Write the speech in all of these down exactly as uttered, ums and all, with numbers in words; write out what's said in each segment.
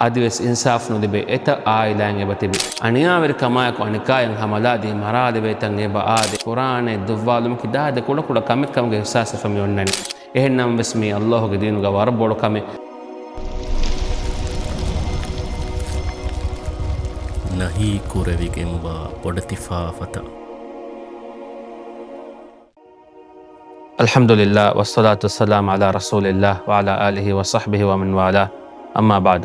އަދިވެސް އިންސާފް ނުލިބޭ އެތައް އާއިލާއިން އެބަތިބި. އަނިޔާވެރިކަމާއެކު އަނެކާޔަށް ހަމަލާދީ މަރާލެވޭތަން އެބަ އާދެ، ފުރާނައެއް ދުއްވާލުމަކީ ދާދެ ކުޑަކުޑަ ކަމެއްކަމުގެ އިޙްސާސްވެފަ މި އޮންނަނީ. އެހެންނަމަވެސް މީ ﷲގެ ދީނުގަ ވަރަށް ބޮޑު ކަމެއް. ނަހީ ކުރެވިގެންވާ ބޮޑެތި ފާފަތައް. الحمد لله والصلاة والسلام على رسول الله وعلى آله وصحبه ومن والاه، أما بعد.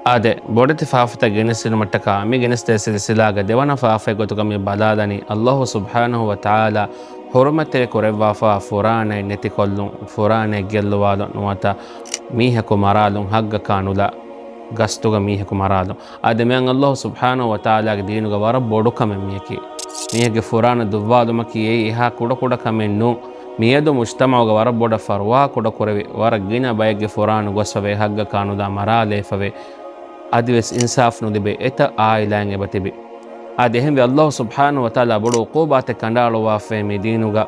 އާދެ، ބޮޑެތި ފާފަތައް ގެނެސްދިނުމަށްޓަކާ މި ގެނެސްދޭ ސިލްސިލާގެ ދެވަނަ ފާފައެއް ގޮތުގަ މި ބަލާލަނީ، ﷲ ސުބްޙާނަހޫ ވަތަޢާލާ ޙުރުމަތްތެރި ކުރެއްވާފާ ފުރާނައެއް ނެތިކޮށްލުން، ފުރާނައެއް ގެއްލުވާލުން ނުވަތަ މީހަކު މަރާލުން، ޙައްޤަކާ ނުލާ ގަސްތުގަ މީހަކު މަރާލުން. އާދެ، މިއަން ﷲ ސުބްޙާނަހޫ ވަތަޢާލާގެ ދީނުގަ ވަރަށް ބޮޑު ކަމެއް މިޔަކީ. މީހެއްގެ ފުރާނަ ދުއްވާލުމަކީ އެއީ އެހާ ކުޑަކުޑަ ކަމެއް ނޫން. މިއަދު މުޖްތަމަޢުގަ ވަރަށް ބޮޑަށް ފަރުވާ ކުޑަކުރެވި، ވަރަށް ގިނަ ބައެއްގެ ފުރާނަ ގޮސްފަވޭ، ޙައްޤަކާ ނުލާ މަރާލައިފަވޭ، އަދިވެސް އިންސާފް ނުލިބޭ އެތައް އާއިލާއިން އެބަތިބި. އާދެ، އެހެންވެ ﷲ ސުބްޙާނަހޫ ވަތަޢާލާ ބޮޑު ޢުޤޫބާތެއް ކަނޑައަޅުއްވާފައޭ މި ދީނުގަ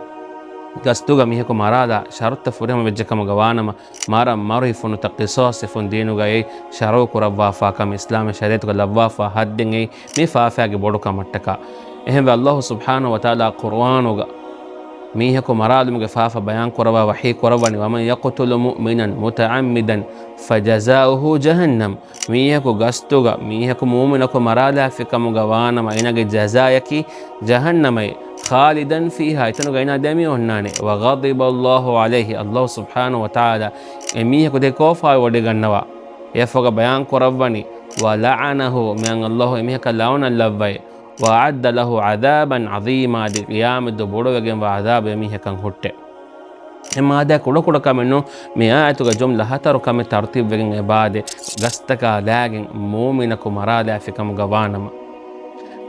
ގަސްތުގަ މީހަކު މަރާލާ ޝަރުޠުތައް ފުރިހަމަވެއްޖެ ކަމުގަ ވާނަމަ، މަރަށް މަރު ހިފުނުތައް ޤިޞާޞް ހިފުން ދީނުގައި ޝަރުޢު ކުރައްވާފާ ކަމެއް، އިސްލާމީ ޝަރީޢަތުގަ ލައްވާފާ ޙައްދެއް އެއީ މި ފާފައިގެ ބޮޑު ކަމަށްޓަކާ. އެހެންވެ ﷲ ސުބްޙާނަހޫ ވަތަޢާލާ ޤުރުއާނުގަ މީހަކު މަރާލުމުގެ ފާފަ ބަޔާން ކުރައްވާ ވަޙީ ކުރައްވަނީ، وَمَنْ يَقْتُلْ مُؤْمِنًا مُتَعَمِّدًا فَجَزَاؤُهُ جَهَنَّمُ. މީހަކު ގަސްތުގަ މީހަކު މުއުމިނަކު މަރާލާފިކަމުގަ ވާނަމަ، އޭނާގެ ޖަޒާއަކީ ޖަހަންނަމައި، خَالِدًا فِيهَا، އެތަނުގަ އޭނާ ދެމި އޮންނާނެ، وَغَضِبَ اللَّهُ عَلَيْهِ، ﷲ ސުބްޙާނަހޫ ވަތަޢާލާ އެ މީހަކު ދެ ކޯފާވެ ވޮޑިގަންނަވާ. އެއަށްފަހުގަ ބަޔާން ކުރައްވަނީ، وَلَعَنَهُ، މިއަން ﷲ އެ މީހަކަށް ލަޢުނަތް ލައްވައި، وَأَعَدَّ لَهُ عَذَابًا عَظِيمًا، އަދި ޤިޔާމަތްދުވަހު ބޮޑުވެގެންވާ ޢަޛާބެއް އެމީހަކަށް ހުއްޓޭ. އެ މާދައި ކުޑަކުޑަ ކަމެއް ނޫން، މި އާޔަތުގަ ޖުމްލަ ހަތަރު ކަމެއް ތަރުތީބުވެގެން އެބައާދޭ، ގަސްތަކާ ލާގެން މުއުމިނަކު މަރާލާފިކަމުގަ ވާނަމަ.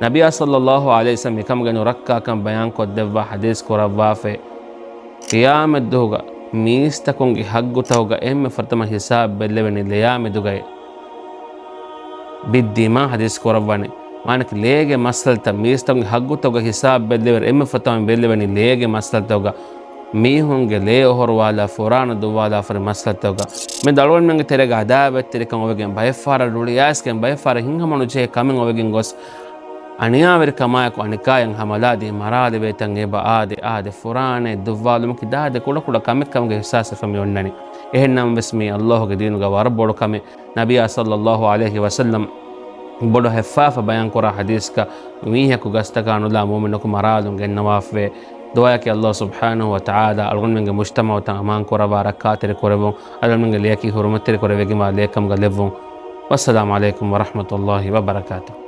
ނަބިއްޔާ ޞައްލައްލާހު ޢަލައިހި ވަސައްލަމް މިކަމުގެ ނުރައްކާކަން ބަޔާން ކޮށްދެއްވާ ޙަދީޘް ކުރައްވާފައި، ޤިޔާމަތްދުވަހުގަ މީސްތަކުންގެ ޙައްޤުތަކުގަ އެންމެ ފުރަތަމަ ޙިސާބް ބެއްލެވެނީ ލެޔާމެދުގައި. ބިއްދިމާ ޙަދީޘް ކުރައްވަނީ. މާނައަކީ ލޭގެ މައްސަލަތައް، މީސްތަކުންގެ ޙައްޤުތަކުގެ ޙިސާބް ބެއްލެވިއިރު އެންމެ ފުރަތަމަ ބެއްލެވެނީ ލޭގެ މައްސަލަތަކުގަ. މީހުންގެ ލޭ އޮހޮރުވާލާ، ފުރާނަ ދުއްވާލާފަ ހުރި މައްސަލަތަކުގަ. މި އަޅުގަނޑުމެންގެ ތެރޭގަ ޢަދާވަތްތެރިކަން އޮވެގެން ބައެއްފަހަރަށް ރުޅިއައިސްގެން ބައެއްފަހަރަށް ހިތްހަމަނުޖެހޭ ކަމެއް އޮވެގެން ގޮސް، އަނިޔާވެރިކަމާއެކު އަނެކާޔަށް ހަމަލާދީ މަރާލެވޭތަން އެބަ އާދެ، އާދެ، ފުރާނައެއް ދުއްވާލުމަކީ ދާދެ ކުޑަކުޑަ ކަމެއްކަމުގެ އިޙްސާސްވެފަ މި އޮންނަނީ. އެހެންނަމަވެސް މީ ﷲގެ ދީނުގަ ވަރަށް ބޮޑު ކަމެއް. ނަބިއްޔާ ޞައްލައްލާހު ޢަލައިހި ވަސައްލަމް ބޮޑު ހެއްފާފަ ބަޔާންކުރާ ޙަދީޘްގަ މީހަކު ގަސްތަކާ ނުލާ މުއުމިނަކު މަރާލުން ގެންނަވާފަވޭ. ދުޢާއަކީ ﷲ ސުބްޙާނަހޫ ވަތަޢާލާ އަޅުގަނޑުމެންގެ މުޖްތަމަޢުތައް އަމާން ކުރައްވާ ރައްކާތެރި ކުރެއްވުން، އަޅުގަނޑުމެންގެ ލެޔަކީ ޙުރުމަތްތެރި ކުރެވިގެންވާ ލެޔެއް ކަމުގަ ލެއްވުން. ވައްސަލާމު ޢަލައިކުމް ވަރަޙްމަތުﷲ ވަބަރަކާތުހު.